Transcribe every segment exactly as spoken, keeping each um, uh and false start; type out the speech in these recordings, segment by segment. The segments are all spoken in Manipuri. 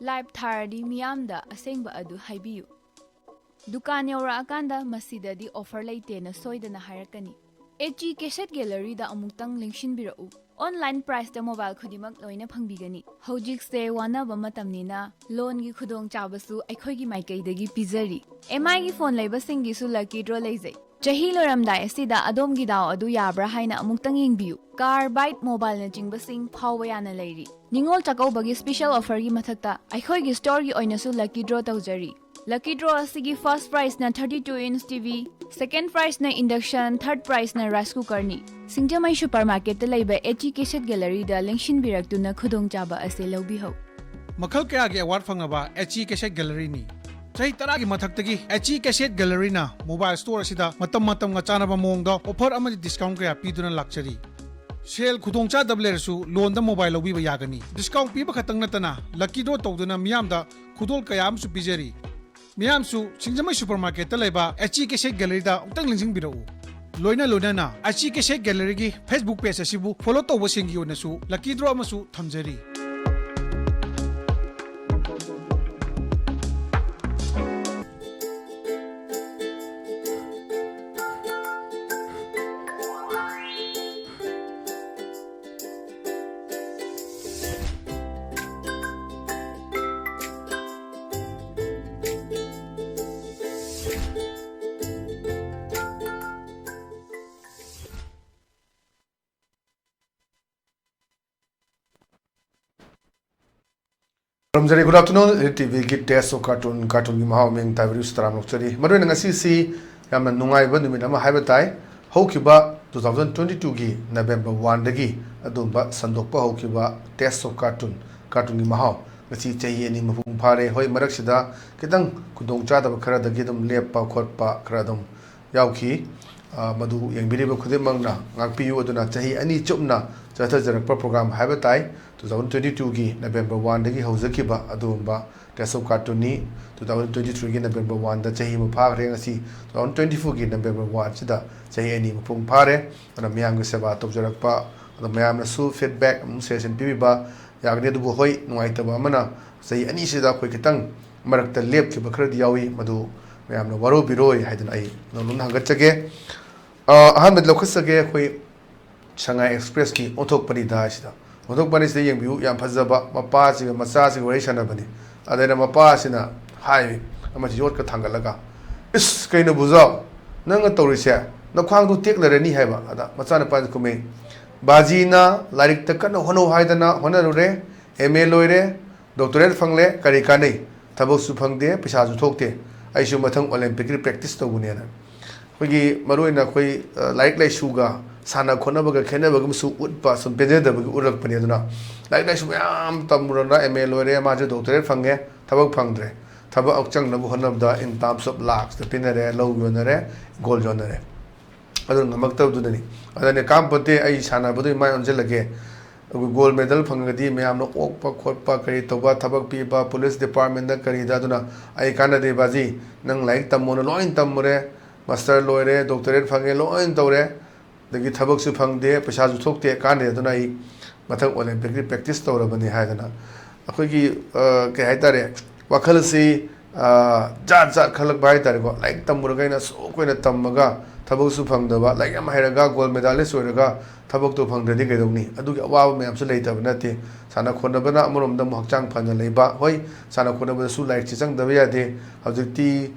ꯂꯥꯏꯚ ꯊꯥꯔꯗꯤ ꯃꯤꯌꯥꯝꯗ ꯑꯁꯦꯡꯕ ꯑꯗꯨ ꯍꯥꯏꯕꯤꯌꯨ꯫ ꯗꯨꯀꯥꯟ ꯌꯧꯔꯛꯑꯀꯥꯟꯗ "ꯃꯁꯤꯗꯗꯤ ꯑꯣꯐꯔ ꯂꯩꯇꯦꯅ" ꯁꯣꯏꯗꯅ ꯍꯥꯏꯔꯛꯀꯅꯤ꯫ ꯑꯦꯆ ꯏ ꯀꯦꯁꯦꯠ ꯒꯦꯂꯔꯤꯗ ꯑꯃꯨꯛꯇꯪ ꯂꯦꯡꯁꯤꯟꯕꯤꯔꯛꯎ꯫ ꯑꯣꯟꯂꯥꯏꯟ ꯄ꯭ꯔꯥꯏꯁꯇ ꯃꯣꯕꯥꯏꯜ ꯈꯨꯗꯤꯡꯃꯛ ꯂꯣꯏꯅ ꯐꯪꯕꯤꯒꯅꯤ꯫ ꯍꯧꯖꯤꯛꯁꯦ ꯋꯥꯅꯕ ꯃꯇꯝꯅꯤꯅ ꯂꯣꯟꯒꯤ ꯈꯨꯗꯣꯡꯆꯥꯕꯁꯨ ꯑꯩꯈꯣꯏꯒꯤ ꯃꯥꯏꯀꯩꯗꯒꯤ ꯄꯤꯖꯔꯤ꯫ ꯑꯦꯝ ꯑꯥꯏꯒꯤ ꯐꯣꯟ ꯂꯩꯕꯁꯤꯡꯒꯤꯁꯨ ꯂꯛꯀꯤ ꯗ꯭ꯔꯣ ꯂꯩꯖꯩ꯫ ꯆꯍꯤ ꯂꯣꯏꯔꯝꯗꯥꯏ ꯑꯁꯤꯗ ꯑꯗꯣꯝꯒꯤ ꯗꯥꯎ ꯑꯗꯨ ꯌꯥꯕ꯭ꯔꯥ ꯍꯥꯏꯅ ꯑꯃꯨꯛꯇꯪ ꯌꯦꯡꯕꯤꯌꯨ꯫ ꯀꯥꯔ, ꯕꯥꯏꯛ, ꯃꯣꯕꯥꯏꯜꯅꯆꯤꯡꯕꯁꯤꯡ ꯐꯥꯎꯕ ꯌꯥꯅ ꯂꯩꯔꯤ꯫ ꯅꯤꯉꯣꯜ ꯆꯥꯛꯀꯧꯕꯒꯤ ꯁ꯭ꯄꯤꯁꯦꯜ ꯑꯣꯐꯔꯒꯤ ꯃꯊꯛꯇ ꯑꯩꯈꯣꯏꯒꯤ ꯁ꯭ꯇꯣꯔꯒꯤ ꯑꯣꯏꯅꯁꯨ ꯂꯛꯀꯤ ꯗ꯭ꯔꯣ ꯇꯧꯖꯔꯤ꯫ ꯂꯛꯀꯤ ꯗ꯭ꯔꯣ ꯑꯁꯤꯒꯤ ꯐꯥꯔꯁ ꯄ꯭ꯔꯥꯏꯖꯅ thirty two inch T V, second ꯄ꯭ꯔꯥꯏꯖꯅ ꯏꯟꯗꯛꯁꯟ, ꯊꯥꯔꯠ ꯄ꯭ꯔꯥꯏꯖꯅ ꯔꯥꯏꯁ ꯀꯨꯀꯔꯅꯤ꯫ ꯁꯤꯡꯖꯃꯩ ꯁꯨꯄꯔ ꯃꯥꯔꯀꯦꯠꯇ ꯂꯩꯕ ꯑꯦꯆ ꯏ ꯀꯦꯁꯦꯠ ꯒꯦꯂꯔꯤꯗ ꯂꯦꯡꯁꯤꯟꯕꯤꯔꯛꯇꯨꯅ ꯈꯨꯗꯣꯡꯆꯥꯕ ꯑꯁꯤ ꯂꯧꯕꯤꯍꯧ꯫ ꯃꯈꯜ ꯀꯌꯥꯒꯤ ꯑꯦꯋꯥꯔꯗ ꯐꯪꯂꯕ ꯑꯦꯆ ꯏ ꯀꯦꯁꯦꯠ ꯒꯦꯂꯔꯤꯅꯤ꯫ ꯆꯍꯤ ꯇꯔꯥꯒꯤ ꯃꯊꯛꯇꯒꯤ H E cassette ꯒꯦꯂꯔꯤꯅ mobile store ꯑꯁꯤꯗ ꯃꯇꯝ ꯃꯇꯝꯒ ꯆꯥꯟꯅꯕ ꯃꯑꯣꯡꯗ ꯑꯣꯐꯔ ꯑꯃꯗꯤ ꯗꯤꯁꯀꯥꯎꯟ ꯀꯌꯥ ꯄꯤꯗꯨꯅ ꯂꯥꯛꯆꯔꯤ꯫ ꯁꯦꯜ ꯈꯨꯗꯣꯡꯆꯥꯗꯕ ꯂꯩꯔꯁꯨ ꯂꯣꯟꯗ ꯃꯣꯕꯥꯏꯜ ꯂꯧꯕꯤꯕ ꯌꯥꯒꯅꯤ꯫ ꯗꯤꯁꯀꯥꯎꯟ ꯄꯤꯕ ꯈꯛꯇꯪ ꯅꯠꯇꯅ ꯂꯛꯀꯤ ꯗ꯭ꯔꯣ ꯇꯧꯗꯨꯅ ꯃꯤꯌꯥꯝꯗ ꯈꯨꯗꯣꯜ ꯀꯌꯥ ꯑꯃꯁꯨ ꯄꯤꯖꯔꯤ꯫ ꯃꯤꯌꯥꯝꯁꯨ ꯁꯤꯡꯖꯃꯩ ꯁꯨꯄꯔ ꯃꯥꯔꯀꯦꯠꯇ ꯂꯩꯕ ꯑꯦꯆ ꯏ ꯀꯦꯁꯦꯠ ꯒꯦꯂꯔꯤꯗ ꯑꯃꯨꯛꯇꯪ ꯂꯦꯡꯁꯤꯟꯕꯤꯔꯛꯎ꯫ ꯂꯣꯏꯅ ꯂꯣꯏꯅꯅ H E cassette ꯒꯦꯂꯔꯤꯒꯤ Facebook page ꯑꯁꯤꯕꯨ ꯐꯣꯂꯣ ꯇꯧꯕꯁꯤꯡꯒꯤ ꯑꯣꯏꯅꯁꯨ ꯂꯛꯀꯤ ꯗ꯭ꯔꯣ ꯑꯃꯁꯨ ꯊꯝꯖꯔꯤ꯫ ꯈꯨꯔꯨꯝꯖꯔꯤ꯫ Good afternoon, ꯇꯤ ꯚꯤꯒꯤ Taste of Cartoon, ꯀꯥꯔꯇꯨꯟꯒꯤ ꯃꯍꯥꯎ ꯃꯤꯡ ꯇꯥꯕꯤꯔꯤꯕꯁꯨ ꯇꯔꯥꯝꯅ ꯑꯣꯛꯆꯔꯤ꯫ ꯃꯔꯨꯑꯣꯏꯅ ꯉꯁꯤꯁꯤ ꯌꯥꯝꯅ ꯅꯨꯡꯉꯥꯏꯕ ꯅꯨꯃꯤꯠ ꯑꯃ ꯍꯥꯏꯕ ꯇꯥꯏ꯫ ꯍꯧꯈꯤꯕ two thousand twenty twoꯒꯤ November oneꯗꯒꯤ ꯑꯗꯨꯝꯕ ꯁꯟꯗꯣꯛꯄ ꯍꯧꯈꯤꯕ Taste of Cartoon, ꯀꯥꯔꯇꯨꯟꯒꯤ ꯃꯍꯥꯎ, ꯉꯁꯤ ꯆꯍꯤ ꯑꯅꯤ ꯃꯄꯨꯡ ꯐꯥꯔꯦ꯫ ꯍꯣꯏ, ꯃꯔꯛꯁꯤꯗ ꯈꯤꯇꯪ ꯈꯨꯗꯣꯡꯆꯥꯗꯕ ꯈꯔꯗꯒꯤ ꯑꯗꯨꯝ ꯂꯦꯞꯄ ꯈꯣꯠꯄ ꯈꯔ ꯑꯗꯨꯝ ꯌꯥꯎꯈꯤ꯫ ꯑ, ꯃꯗꯨ ꯌꯦꯡꯕꯤꯔꯤꯕ ꯈꯨꯗꯤꯡꯃꯛꯅ ꯉꯥꯛꯄꯤꯌꯨ꯫ ꯑꯗꯨꯅ ꯆꯍꯤ ꯑꯅꯤ ꯆꯨꯞꯅ ꯆꯠꯊꯖꯔꯛꯄ program ꯍꯥꯏꯕ ꯇꯥꯏ꯫ Two thousand twenty twoꯒꯤ November oneꯗꯒꯤ ꯍꯧꯖꯈꯤꯕ ꯑꯗꯨꯒꯨꯝꯕ Taste of Cartoonꯅꯤ꯫ Two thousand twenty threeꯒꯤ November oneꯗ ꯆꯍꯤ ꯑꯃ ꯐꯥꯈ꯭ꯔꯦ꯫ ꯉꯁꯤ two thousand twenty fourꯒꯤ November oneꯁꯤꯗ ꯆꯍꯤ ꯑꯅꯤ ꯃꯄꯨꯡ ꯐꯥꯔꯦ꯫ ꯑꯗꯨꯅ ꯃꯤꯌꯥꯝꯒꯤ ꯁꯦꯕꯥ ꯇꯧꯖꯔꯛꯄ, ꯑꯗꯣ ꯃꯌꯥꯝꯅꯁꯨ feedback ꯑꯃꯨꯛ suggestion ꯄꯤꯕꯤꯕ, ꯌꯥꯒꯅꯤ꯫ ꯑꯗꯨꯕꯨ ꯍꯣꯏ, ꯅꯨꯡꯉꯥꯏꯇꯕ ꯑꯃꯅ ꯆꯍꯤ ꯑꯅꯤꯁꯤꯗ ꯑꯩꯈꯣꯏ ꯈꯤꯇꯪ ꯃꯔꯛꯇ ꯂꯦꯞꯈꯤꯕ ꯈꯔꯗꯤ ꯌꯥꯎꯏ, ꯃꯗꯨ ꯃꯌꯥꯝꯅ ꯋꯥꯔꯧꯕꯤꯔꯣꯏ ꯍꯥꯏꯗꯅ ꯑꯩ ꯅꯧꯅ ꯍꯪꯒꯠꯆꯒꯦ꯫ ꯑ, ꯑꯍꯥꯟꯕꯗ ꯂꯧꯈꯠꯆꯒꯦ, ꯑꯩꯈꯣꯏ ꯁꯉꯥꯏ ꯑꯦꯛꯁꯄ꯭ꯔꯦꯁꯀꯤ ꯑꯣꯟꯊꯣꯛꯄꯅꯤꯗ ꯍꯥꯏꯁꯤꯗ꯫ ꯑꯣꯟꯊꯣꯛꯄꯅꯤꯁꯤꯗ ꯌꯦꯡꯕꯤꯌꯨ, ꯌꯥꯝ ꯐꯖꯕ ꯃꯄꯥꯁꯤꯒ ꯃꯆꯥꯁꯤꯒ ꯋꯥꯔꯤ ꯁꯥꯟꯅꯕꯅꯤ꯫ ꯑꯗꯩꯅ ꯃꯄꯥꯁꯤꯅ ꯍꯥꯏ, ꯑꯃꯁꯤ ꯌꯣꯠꯀ ꯊꯥꯡꯒꯠꯂꯒ, "ꯏꯁ, ꯀꯩꯅꯣ ꯕꯨꯖꯥꯎ, ꯅꯪꯅ ꯇꯧꯔꯤꯁꯦ? ꯅꯈ꯭ꯋꯥꯡꯗꯣ ꯇꯦꯛꯂꯔꯅꯤ" ꯍꯥꯏꯕ꯫ ꯑꯗ ꯃꯆꯥꯅꯨꯄꯥꯁꯤ ꯈꯨꯝꯃꯤ, "ꯕꯥꯖꯤꯅ ꯂꯥꯏꯔꯤꯛꯇ ꯀꯟꯅ ꯍꯣꯠꯅꯧ ꯍꯥꯏꯗꯅ ꯍꯣꯠꯅꯔꯨꯔꯦ, ꯑꯦꯝ ꯑꯦ ꯂꯣꯏꯔꯦ, ꯗꯣꯛꯇꯔꯦꯠ ꯐꯪꯂꯦ, ꯀꯔꯤ ꯀꯥꯟꯅꯩ? ꯊꯕꯛꯁꯨ ꯐꯪꯗꯦ, ꯄꯩꯁꯥꯁꯨ ꯊꯣꯛꯇꯦ꯫ ꯑꯩꯁꯨ ꯃꯊꯪ ꯑꯣꯂꯦꯝꯄꯤꯛꯀꯤ ꯄ꯭ꯔꯦꯛꯇꯤꯁ ꯇꯧꯕꯅꯦꯅ"꯫ ꯑꯩꯈꯣꯏꯒꯤ ꯃꯔꯨꯑꯣꯏꯅ ꯑꯩꯈꯣꯏ, ꯑ, ꯂꯥꯏꯔꯤꯛ ꯂꯥꯏꯁꯨꯒ ꯁꯥꯟꯅ ꯈꯣꯠꯅꯕꯒ ꯈꯦꯠꯅꯕꯒ ꯑꯃꯁꯨ ꯎꯠꯄ, ꯁꯨꯝ ꯄꯦꯟꯖꯗꯕꯒꯤ ꯎꯠꯂꯛꯄꯅꯤ꯫ ꯑꯗꯨꯅ ꯂꯥꯏꯔꯤꯛ ꯂꯥꯏꯁꯨ ꯃꯌꯥꯝ ꯇꯝꯃꯨꯔꯒ ꯑꯦꯝ ꯑꯦ ꯂꯣꯏꯔꯦ, ꯃꯥꯁꯦ ꯗꯣꯛꯇꯔꯦꯠ ꯐꯪꯉꯦ, ꯊꯕꯛ ꯐꯪꯗ꯭ꯔꯦ꯫ ꯊꯕꯛ ꯆꯪꯅꯕ ꯍꯣꯠꯅꯕꯗ in terms of ꯂꯥꯛꯁꯇ ꯄꯤꯅꯔꯦ, ꯂꯧ ꯌꯣꯟꯅꯔꯦ, ꯒꯣꯜ ꯌꯣꯟꯅꯔꯦ꯫ ꯑꯗꯨꯅ ꯉꯝꯃꯛꯇꯕꯗꯨꯅꯅꯤ꯫ ꯑꯗꯨꯅ ꯀꯥꯟꯄꯣꯟꯇꯦ, ꯑꯩ ꯁꯥꯟꯅꯕꯗꯨ ꯃꯥꯏ ꯑꯣꯟꯁꯤꯜꯂꯒꯦ꯫ ꯑꯩꯈꯣꯏ ꯒꯣꯜ ꯃꯦꯗꯜ ꯐꯪꯉꯒꯗꯤ ꯃꯌꯥꯝꯅ ꯑꯣꯛꯄ ꯈꯣꯠꯄ, ꯀꯔꯤ ꯇꯧꯕ, ꯊꯕꯛ ꯄꯤꯕ, ꯄꯨꯂꯤꯁ ꯗꯤꯄꯥꯔꯠꯃꯦꯟꯗ ꯀꯔꯤꯗ꯫ ꯑꯗꯨꯅ ꯑꯩ ꯀꯥꯟꯅꯗꯦ ꯕꯥꯖꯤ, ꯅꯪ ꯂꯥꯏꯔꯤꯛ ꯇꯝꯃꯣꯅ ꯂꯣꯏ ꯇꯝꯃꯨꯔꯦ, ꯃꯥꯁꯇꯔ ꯂꯣꯏꯔꯦ, ꯗꯣꯛꯇꯔꯦꯠ ꯐꯪꯉꯦ, ꯂꯣꯏ ꯇꯧꯔꯦ, ꯑꯗꯒꯤ ꯊꯕꯛꯁꯨ ꯐꯪꯗꯦ, ꯄꯩꯁꯥꯁꯨ ꯊꯣꯛꯇꯦ, ꯀꯥꯟꯗꯦ꯫ ꯑꯗꯨꯅ ꯑꯩ ꯃꯊꯪ ꯑꯣꯂꯦꯝꯄꯤꯛꯀꯤ ꯄ꯭ꯔꯦꯛꯇꯤꯁ ꯇꯧꯔꯕꯅꯤ ꯍꯥꯏꯗꯅ꯫ ꯑꯩꯈꯣꯏꯒꯤ, ꯑ, ꯀꯩ ꯍꯥꯏꯇꯥꯔꯦ, ꯋꯥꯈꯜꯁꯤ, ꯑ, ꯖꯥꯠ ꯖꯥꯠ ꯈꯜꯂꯛꯄ ꯍꯥꯏꯇꯥꯔꯦꯀꯣ꯫ ꯂꯥꯏꯔꯤꯛ ꯇꯝꯃꯨꯔꯒ ꯑꯩꯅ ꯑꯁꯨꯛ ꯀꯨꯏꯅ ꯇꯝꯃꯒ ꯊꯕꯛꯁꯨ ꯐꯪꯗꯕ, ꯂꯥꯏꯔꯤꯛ ꯌꯥꯝ ꯍꯩꯔꯒ ꯒꯣꯜ ꯃꯦꯗꯥꯂꯤꯁ ꯑꯣꯏꯔꯒ ꯊꯕꯛꯇꯣ ꯐꯪꯗ꯭ꯔꯗꯤ ꯀꯩꯗꯧꯅꯤ? ꯑꯗꯨꯒꯤ ꯑꯋꯥꯕ ꯃꯌꯥꯝꯁꯨ ꯂꯩꯇꯕ ꯅꯠꯇꯦ꯫ ꯁꯥꯟꯅ ꯈꯣꯠꯅꯕꯅ ꯑꯃꯔꯣꯝꯗ ꯑꯃꯨꯛ ꯍꯛꯆꯥꯡ ꯐꯅ ꯂꯩꯕ꯫ ꯍꯣꯏ, ꯁꯥꯟꯅ ꯈꯣꯠꯅꯕꯗꯁꯨ ꯂꯥꯏꯔꯤꯛꯁꯤ ꯆꯪꯗꯕ ꯌꯥꯗꯦ꯫ ꯍꯧꯖꯤꯛꯇꯤ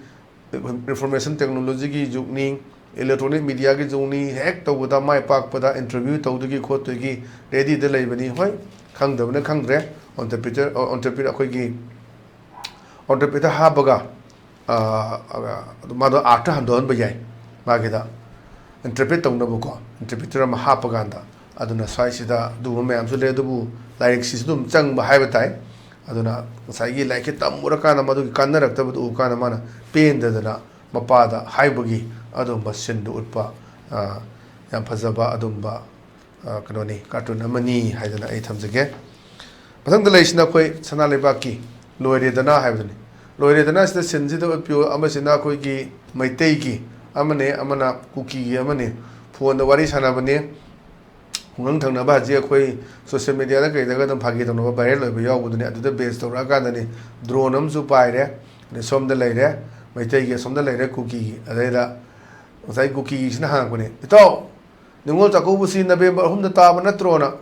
ꯏꯟꯐꯣꯔꯃꯦꯁꯟ ꯇꯦꯛꯅꯣꯂꯣꯖꯤꯒꯤ ꯖꯨꯒꯅꯤ, ꯏꯂꯦꯛꯇ꯭ꯔꯣꯅꯤꯛ ꯃꯤꯗꯤꯌꯥꯒꯤ ꯖꯨꯒꯅꯤ꯫ ꯍꯦꯛ ꯇꯧꯕꯗ, ꯃꯥꯏ ꯄꯥꯛꯄꯗ ꯏꯟꯇꯔꯚ꯭ꯌꯨ ꯇꯧꯗꯒꯤ ꯈꯣꯠꯇꯒꯤ ꯔꯦꯗꯤꯗ ꯂꯩꯕꯅꯤ꯫ ꯍꯣꯏ, ꯈꯪꯗꯕꯅ ꯈꯪꯗ꯭ꯔꯦ꯫ ꯑꯣꯟꯇꯔꯄ꯭ꯔꯤꯇꯔ, ꯑꯣꯟꯇꯔꯄ꯭ꯔꯤꯇꯔ ꯑꯩꯈꯣꯏꯒꯤ ꯑꯣꯟꯇꯔꯄ꯭ꯔꯤꯇꯔ ꯍꯥꯞꯄꯒ, ꯑ, ꯑ, ꯃꯥꯗꯣ ꯑꯥꯔꯠꯇ ꯍꯟꯗꯣꯛꯍꯟꯕ ꯌꯥꯏ꯫ ꯃꯥꯒꯤꯗ ꯏꯟꯇꯔꯄ꯭ꯔꯤꯠ ꯇꯧꯅꯕꯀꯣ, ꯏꯟꯇꯔꯄ꯭ꯔꯤꯇꯔ ꯑꯃ ꯍꯥꯞꯄꯀꯥꯟꯗ꯫ ꯑꯗꯨꯅ ꯁ꯭ꯋꯥꯏꯁꯤꯗ ꯑꯗꯨꯒꯨꯝꯕ ꯃꯌꯥꯝꯁꯨ ꯂꯩ꯫ ꯑꯗꯨꯕꯨ ꯂꯥꯏꯔꯤꯛꯁꯤꯁꯨ ꯑꯗꯨꯝ ꯆꯪꯕ ꯍꯥꯏꯕ ꯇꯥꯏ꯫ ꯑꯗꯨꯅ ꯉꯁꯥꯏꯒꯤ ꯂꯥꯏꯔꯤꯛꯁꯤ ꯇꯝꯃꯨꯔꯀꯥꯟꯗ ꯃꯗꯨꯒꯤ ꯀꯥꯟꯅꯔꯛꯇꯕꯗꯨ ꯎꯕ ꯀꯥꯟꯗ ꯃꯥꯅ ꯄꯦꯟꯗꯗꯅ ꯃꯄꯥꯗ ꯍꯥꯏꯕꯒꯤ ꯑꯗꯨꯒꯨꯝꯕ ꯁꯤꯟꯗꯨ ꯎꯠꯄ, ꯑ, ꯌꯥꯝ ꯐꯖꯕ ꯑꯗꯨꯒꯨꯝꯕ, ꯑ, ꯀꯩꯅꯣꯅꯤ, ꯀꯥꯔꯇꯨꯟ ꯑꯃꯅꯤ ꯍꯥꯏꯗꯅ ꯑꯩ ꯊꯝꯖꯒꯦ꯫ ꯃꯊꯪꯗ ꯂꯩꯔꯤꯁꯤꯅ ꯑꯩꯈꯣꯏ ꯁꯅꯥ ꯂꯩꯕꯥꯛꯀꯤ ꯂꯣꯏꯔꯦꯗꯅ ꯍꯥꯏꯕꯗꯨꯅꯤ꯫ ꯂꯣꯏꯔꯦꯗꯅ ꯁꯤꯗ ꯁꯤꯟꯁꯤꯗ ꯎꯠꯄꯤꯌꯨ꯫ ꯑꯃꯁꯤꯅ ꯑꯩꯈꯣꯏꯒꯤ ꯃꯩꯇꯩꯒꯤ ꯑꯃꯅꯦ, ꯑꯃꯅ ꯀꯨꯀꯤꯒꯤ ꯑꯃꯅꯦ꯫ ꯐꯣꯟꯗ ꯋꯥꯔꯤ ꯁꯥꯟꯅꯕꯅꯦ꯫ ꯈꯨꯡꯒꯪ ꯊꯪꯅꯕ ꯍꯧꯖꯤꯛ ꯑꯩꯈꯣꯏ ꯁꯣꯁꯦꯜ ꯃꯦꯗꯤꯌꯥꯗ ꯀꯩꯗꯒ ꯑꯗꯨꯝ ꯐꯥꯒꯤ ꯇꯧꯅꯕ ꯚꯥꯏꯔꯦꯜ ꯑꯣꯏꯕ ꯌꯥꯎꯕꯗꯨꯅꯤ꯫ ꯑꯗꯨꯗ ꯕꯦꯁ ꯇꯧꯔꯛꯑꯀꯥꯟꯗꯅꯤ꯫ ꯗ꯭ꯔꯣꯟ ꯑꯃꯁꯨ ꯄꯥꯏꯔꯦ, ꯑꯗꯩ ꯁꯣꯝꯗ ꯂꯩꯔꯦ ꯃꯩꯇꯩꯒꯤ, ꯑꯁꯣꯝꯗ ꯂꯩꯔꯦ ꯀꯨꯀꯤꯒꯤ꯫ ꯑꯗꯩꯗ ꯉꯁꯥꯏ ꯀꯨꯀꯤꯒꯤꯁꯤꯅ ꯍꯪꯉꯛꯄꯅꯦ, "ꯏꯇꯥꯎ, ꯅꯤꯉꯣꯜ ꯆꯥꯛꯀꯧꯕꯁꯤ ꯅꯕꯦꯝꯕꯔ ꯑꯍꯨꯝꯗ ꯇꯥꯕ ꯅꯠꯇ꯭ꯔꯣꯅ?"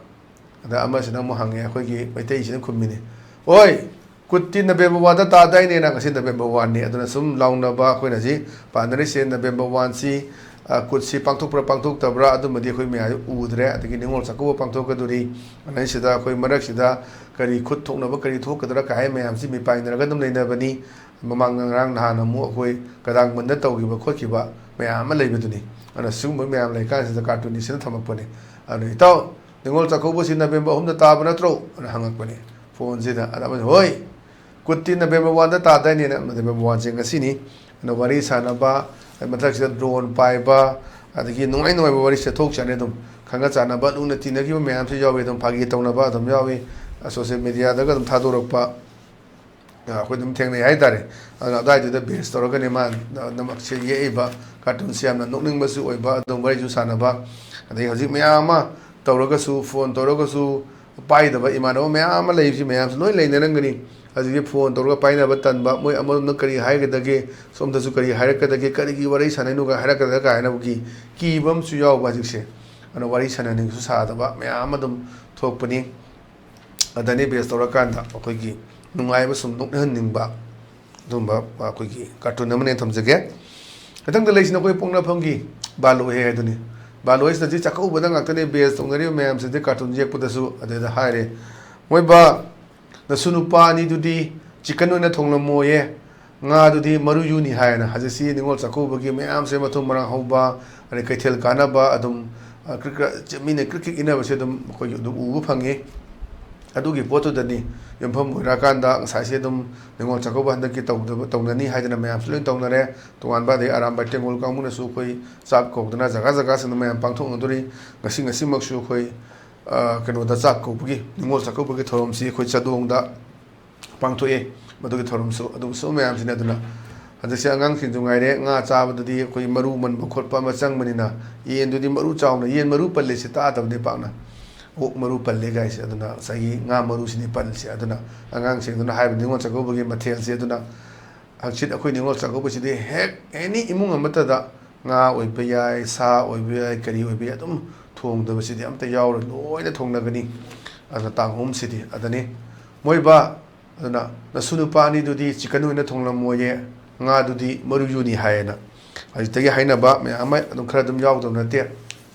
ꯑꯗ ꯑꯃꯁꯤꯅ ꯑꯃꯨꯛ ꯍꯪꯉꯦ, ꯑꯩꯈꯣꯏꯒꯤ ꯃꯩꯇꯩꯁꯤꯅ ꯈꯨꯝꯃꯤꯅꯤ, "ꯍꯣꯏ, ꯀꯨꯠꯇꯤ ꯅꯕꯦꯝꯕꯔ ꯋꯥꯟꯗ ꯇꯥꯗꯥꯏꯅꯦꯅ꯫ ꯉꯁꯤ ꯅꯕꯦꯝꯕꯔ ꯋꯥꯟꯅꯤ꯫ ꯑꯗꯨꯅ ꯁꯨꯝ ꯂꯥꯎꯅꯕ ꯑꯩꯈꯣꯏꯅ ꯍꯧꯖꯤꯛ ꯄꯥꯟꯅꯔꯤꯁꯦ ꯅꯕꯦꯝꯕꯔ ꯋꯥꯟꯁꯤ, ꯑ, ꯀꯨꯠꯁꯤ ꯄꯥꯡꯊꯣꯛꯄ꯭ꯔꯥ ꯄꯥꯡꯊꯣꯛꯇꯕ꯭ꯔꯥ ꯑꯗꯨꯃꯗꯤ ꯑꯩꯈꯣꯏ ꯃꯌꯥꯝ ꯎꯗ꯭ꯔꯦ꯫ ꯑꯗꯒꯤ ꯅꯤꯉꯣꯜ ꯆꯥꯛꯀꯧꯕ ꯄꯥꯡꯊꯣꯛꯀꯗꯣꯔꯤ꯫ ꯑꯗꯩꯁꯤꯗ ꯑꯩꯈꯣꯏ ꯃꯔꯛꯁꯤꯗ ꯀꯔꯤ ꯈꯨꯠ ꯊꯣꯛꯅꯕ ꯀꯔꯤ ꯊꯣꯛꯀꯗ꯭ꯔꯥ ꯀꯥꯏ ꯃꯌꯥꯝꯁꯤ ꯃꯤꯄꯥꯏꯅꯔꯒ ꯑꯗꯨꯝ ꯂꯩꯅꯕꯅꯤ꯫ ꯃꯃꯥꯡ ꯉꯔꯥꯡ ꯅꯍꯥꯟ ꯑꯃꯨꯛ ꯑꯩꯈꯣꯏ ꯀꯗꯥꯡꯕꯟꯗ ꯇꯧꯈꯤꯕ ꯈꯣꯠꯈꯤꯕ ꯃꯌꯥꯝ ꯑꯃ ꯂꯩꯕꯗꯨꯅꯤ꯫ ꯑꯗꯨꯅ ꯁꯤꯒꯨꯝꯕ ꯃꯌꯥꯝ ꯂꯩꯀꯥꯟꯁꯤꯗ ꯀꯥꯔꯇꯨꯟꯒꯤꯁꯤꯅ ꯊꯝꯃꯛꯄꯅꯤ꯫ ꯑꯗꯨꯅ, "ꯏꯇꯥꯎ, ꯅꯤꯉꯣꯜ ꯆꯥꯛꯀꯧꯕꯁꯤ ꯅꯕꯦꯝꯕꯔ ꯑꯍꯨꯝꯗ ꯇꯥꯕ ꯅꯠꯇ꯭ꯔꯣ?" ꯑꯅ ꯍꯪꯉꯛꯄꯅꯤ ꯐꯣꯟꯁꯤꯗ꯫ ꯑꯗ ꯑꯃꯅ, "ꯍꯣꯏ, ꯀꯨꯠꯇꯤ ꯅꯕꯦꯝꯕꯔ ꯋꯥꯟꯗ ꯇꯥꯗꯥꯏꯅꯦꯅ, ꯅꯕꯦꯝꯕꯔ ꯋꯥꯟꯁꯦ ꯉꯁꯤꯅꯤ", ꯑꯗ ꯋꯥꯔꯤ ꯁꯥꯟꯅꯕ, ꯑꯗꯩ ꯃꯊꯛꯁꯤꯗ ꯗ꯭ꯔꯣꯟ ꯄꯥꯏꯕ, ꯑꯗꯒꯤ ꯅꯨꯡꯉꯥꯏ ꯅꯨꯡꯉꯥꯏꯕ ꯋꯥꯔꯤꯁꯦ ꯊꯣꯛꯆꯅꯤ꯫ ꯑꯗꯨꯝ ꯈꯪꯅ ꯆꯥꯟꯅꯕ ꯂꯨꯅ ꯇꯤꯟꯅꯈꯤꯕ ꯃꯌꯥꯝꯁꯨ ꯌꯥꯎꯏ꯫ ꯑꯗꯨꯝ ꯐꯥꯒꯤ ꯇꯧꯅꯕ ꯑꯗꯨꯝ ꯌꯥꯎꯏ꯫ ꯁꯣꯁꯦꯜ ꯃꯦꯗꯤꯌꯥꯗꯒ ꯑꯗꯨꯝ ꯊꯥꯗꯣꯔꯛꯄ ꯑ, ꯑꯩꯈꯣꯏ ꯑꯗꯨꯝ ꯊꯦꯡꯅꯩ ꯍꯥꯏꯇꯥꯔꯦ꯫ ꯑꯗꯨꯅ ꯑꯗꯨꯋꯥꯏꯗꯨꯗ ꯕꯦꯁ ꯇꯧꯔꯒꯅꯤ ꯃꯥ ꯅ-, ꯅꯃꯛꯁꯦ ꯌꯦꯛꯏꯕ꯫ ꯀꯥꯔꯇꯨꯟꯁꯦ ꯌꯥꯝꯅ ꯅꯣꯛꯅꯤꯡꯕꯁꯨ ꯑꯣꯏꯕ, ꯑꯗꯨꯝ ꯋꯥꯔꯤꯁꯨ ꯁꯥꯟꯅꯕ, ꯑꯗꯩ ꯍꯧꯖꯤꯛ ꯃꯌꯥꯝ ꯑꯃ ꯇꯧꯔꯒꯁꯨ, ꯐꯣꯟ ꯇꯧꯔꯒꯁꯨ ꯄꯥꯏꯗꯕ ꯏꯃꯥꯟꯅꯕ ꯃꯌꯥꯝ ꯑꯃ ꯂꯩꯕꯁꯤ ꯃꯌꯥꯝꯁꯨ ꯂꯣꯏ ꯂꯩꯅꯔꯝꯒꯅꯤ꯫ ꯍꯧꯖꯤꯛꯇꯤ ꯐꯣꯟ ꯇꯧꯔꯒ ꯄꯥꯏꯅꯕ ꯇꯟꯕ, ꯃꯣꯏ ꯑꯃꯔꯣꯝꯗ ꯀꯔꯤ ꯍꯥꯏꯒꯗꯒꯦ, ꯁꯣꯝꯗꯁꯨ ꯀꯔꯤ ꯍꯥꯏꯔꯛꯀꯗꯒꯦ, ꯀꯔꯤꯒꯤ ꯋꯥꯔꯤ ꯁꯥꯟꯅꯩꯅꯣꯒ ꯍꯥꯏꯔꯛꯀꯗ꯭ꯔꯥ ꯀꯥꯏꯅꯕꯒꯤ ꯀꯤꯕ ꯑꯃꯁꯨ ꯌꯥꯎꯕ ꯍꯧꯖꯤꯛꯁꯦ꯫ ꯑꯗꯨꯅ ꯋꯥꯔꯤ ꯁꯥꯟꯅꯅꯤꯡꯁꯨ ꯁꯥꯗꯕ ꯃꯌꯥꯝ ꯑꯃ ꯑꯗꯨꯝ ꯊꯣꯛꯄꯅꯤ꯫ ꯑꯗꯅꯤ ꯕꯦꯁ ꯇꯧꯔꯀꯥꯟꯗ ꯑꯩꯈꯣꯏꯒꯤ ꯅꯨꯡꯉꯥꯏꯕ ꯁꯨꯝ ꯅꯣꯛꯅꯍꯟꯅꯤꯡꯕ ꯑꯗꯨꯝꯕ ꯑꯩꯈꯣꯏꯒꯤ ꯀꯥꯔꯇꯨꯟ ꯑꯃꯅꯦꯅ ꯊꯝꯖꯒꯦ꯫ ꯃꯊꯪꯗ ꯂꯩꯁꯤꯅ ꯑꯩꯈꯣꯏ ꯄꯣꯛꯅꯐꯝꯒꯤ ꯕꯥꯂꯣꯏ ꯍꯥꯏꯗꯨꯅꯤ꯫ ꯕꯥꯂꯣꯏꯁꯤꯗꯗꯤ ꯆꯥꯛꯀꯧꯕꯗ ꯉꯥꯛꯇꯅꯦ ꯕꯦꯁ ꯇꯧꯅꯔꯤꯕ ꯃꯌꯥꯝꯁꯤꯗꯤ꯫ ꯀꯥꯔꯇꯨꯟ ꯌꯦꯛꯄꯗꯁꯨ ꯑꯗꯩꯗ ꯍꯥꯏꯔꯦ, "ꯃꯣꯏꯕꯥ, ꯅꯁꯨ ꯅꯨꯄꯥ ꯑꯅꯤꯗꯨꯗꯤ ꯆꯤꯛꯀꯟ ꯑꯣꯏꯅ ꯊꯣꯡꯂꯝꯃꯣꯌꯦ, ꯉꯥꯗꯨꯗꯤ ꯃꯔꯨ ꯌꯨꯅꯤ" ꯍꯥꯏꯅ꯫ ꯍꯧꯖꯤꯛꯁꯤ ꯅꯤꯉꯣꯜ ꯆꯥꯛꯀꯧꯕꯒꯤ ꯃꯌꯥꯝꯁꯦ ꯃꯊꯨꯝ ꯃꯔꯥꯡ ꯍꯧꯕ, ꯑꯗꯩ ꯀꯩꯊꯦꯜ ꯀꯥꯅꯕ ꯑꯗꯨꯝ, ꯑ, ꯀ꯭ꯔꯤꯛ ꯀ꯭ꯔ-, ꯆ-, ꯃꯤꯅ ꯀ꯭ꯔꯤꯛ ꯀ꯭ꯔꯤꯛ ꯏꯟꯅꯕꯁꯦ ꯑꯗꯨꯝ ꯑꯩꯈꯣꯏ ꯑꯗꯨꯝ ꯎꯕ ꯐꯪꯉꯤ꯫ ꯑꯗꯨꯒꯤ ꯄꯣꯠꯇꯨꯗꯅꯤ ꯌꯨꯝꯐꯝ ꯑꯣꯏꯔꯀꯥꯟꯗ ꯉꯁꯥꯏꯁꯦ ꯑꯗꯨꯝ ꯅꯤꯉꯣꯜ ꯆꯥꯛꯀꯧꯕ ꯍꯟꯗꯛꯀꯤ ꯇꯧꯗꯕ, ꯇꯧꯅꯅꯤ ꯍꯥꯏꯗꯅ ꯃꯌꯥꯝꯁꯨ ꯂꯣꯏ ꯇꯧꯅꯔꯦ꯫ ꯇꯣꯉꯥꯟꯕ ꯑꯗꯩ ꯑꯔꯥꯝꯕꯥꯏ ꯇꯦꯡꯒꯣꯜ ꯀꯥꯡꯕꯨꯅꯁꯨ ꯑꯩꯈꯣꯏ ꯆꯥꯛ ꯀꯧꯗꯅ ꯖꯒꯥ ꯖꯒꯥꯁꯤꯡꯗ ꯃꯌꯥꯝ ꯄꯥꯡꯊꯣꯛꯅꯗꯣꯔꯤ꯫ ꯉꯁꯤ, ꯉꯁꯤꯃꯛꯁꯨ ꯑꯩꯈꯣꯏ, ꯑ, ꯀꯩꯅꯣꯗ ꯆꯥꯛ ꯀꯧꯕꯒꯤ, ꯅꯤꯉꯣꯜ ꯆꯥꯛꯀꯧꯕꯒꯤ ꯊꯧꯔꯝꯁꯤ ꯑꯩꯈꯣꯏ ꯆꯥꯗꯣꯡꯗ ꯄꯥꯡꯊꯣꯛꯑꯦ꯫ ꯃꯗꯨꯒꯤ ꯊꯧꯔꯝꯁꯨ ꯑꯗꯨꯝꯁꯨ ꯃꯌꯥꯝꯁꯤꯅ ꯑꯗꯨꯅ ꯍꯟꯗꯛꯁꯦ ꯑꯉꯥꯡꯁꯤꯡꯁꯨ ꯉꯥꯏꯔꯦ, ꯉꯥ ꯆꯥꯕꯗꯗꯤ ꯑꯩꯈꯣꯏ ꯃꯔꯨ ꯃꯟꯕ ꯈꯣꯠꯄ ꯑꯃ ꯆꯪꯕꯅꯤꯅ, ꯌꯦꯟꯗꯨꯗꯤ ꯃꯔꯨ ꯆꯥꯎꯅ, ꯌꯦꯟ ꯃꯔꯨ ꯄꯜꯂꯤꯁꯦ ꯇꯥꯗꯕꯅꯤ ꯄꯥꯛꯅ꯫ ꯑꯣꯛ ꯃꯔꯨ ꯄꯜꯂꯦ ꯀꯥꯏꯁꯦ, ꯑꯗꯨꯅ ꯉꯁꯥꯏꯒꯤ ꯉꯥ ꯃꯔꯨꯁꯤꯅꯤ ꯄꯜꯂꯤꯁꯦ꯫ ꯑꯗꯨꯅ ꯑꯉꯥꯡꯁꯤꯡꯗꯨꯅ ꯍꯥꯏꯕ ꯅꯤꯉꯣꯜ ꯆꯥꯛꯀꯧꯕꯒꯤ ꯃꯊꯦꯜꯁꯦ, ꯑꯗꯨꯅ ꯍꯪꯆꯤꯠ ꯑꯩꯈꯣꯏ ꯅꯤꯉꯣꯜ ꯆꯥꯛꯀꯧꯕꯁꯤꯗꯤ ꯍꯦꯛ ꯑꯦꯅꯤ ꯏꯃꯨꯡ ꯑꯃꯠꯇꯗ ꯉꯥ ꯑꯣꯏꯕ ꯌꯥꯏ, ꯁꯥ ꯑꯣꯏꯕ ꯌꯥꯏ, ꯀꯔꯤ ꯑꯣꯏꯕ ꯌꯥꯏ, ꯑꯗꯨꯝ ꯊꯣꯡꯗꯕꯁꯤꯗꯤ ꯑꯝꯇ ꯌꯥꯎꯔꯣꯏ, ꯂꯣꯏꯅ ꯊꯣꯡꯅꯒꯅꯤ꯫ ꯑꯗꯨꯅ ꯇꯥꯡ ꯑꯍꯨꯝꯁꯤꯗꯤ ꯑꯗꯅꯤ꯫ ꯃꯣꯏꯕꯥ, ꯑꯗꯨꯅ ꯅꯁꯨ ꯅꯨꯄꯥ ꯑꯅꯤꯗꯨꯗꯤ ꯆꯤꯛꯀꯟ ꯑꯣꯏꯅ ꯊꯣꯡꯂꯝꯃꯣꯌꯦ, ꯉꯥꯗꯨꯗꯤ ꯃꯔꯨ ꯌꯨꯅꯤ ꯍꯥꯏꯌꯦꯅ꯫ ꯍꯧꯖꯤꯛꯇꯒꯤ ꯍꯥꯏꯅꯕ ꯃꯌꯥꯝ ꯑꯃ ꯑꯗꯨꯝ ꯈꯔ ꯑꯗꯨꯝ ꯌꯥꯎꯗꯕ ꯅꯠꯇꯦ꯫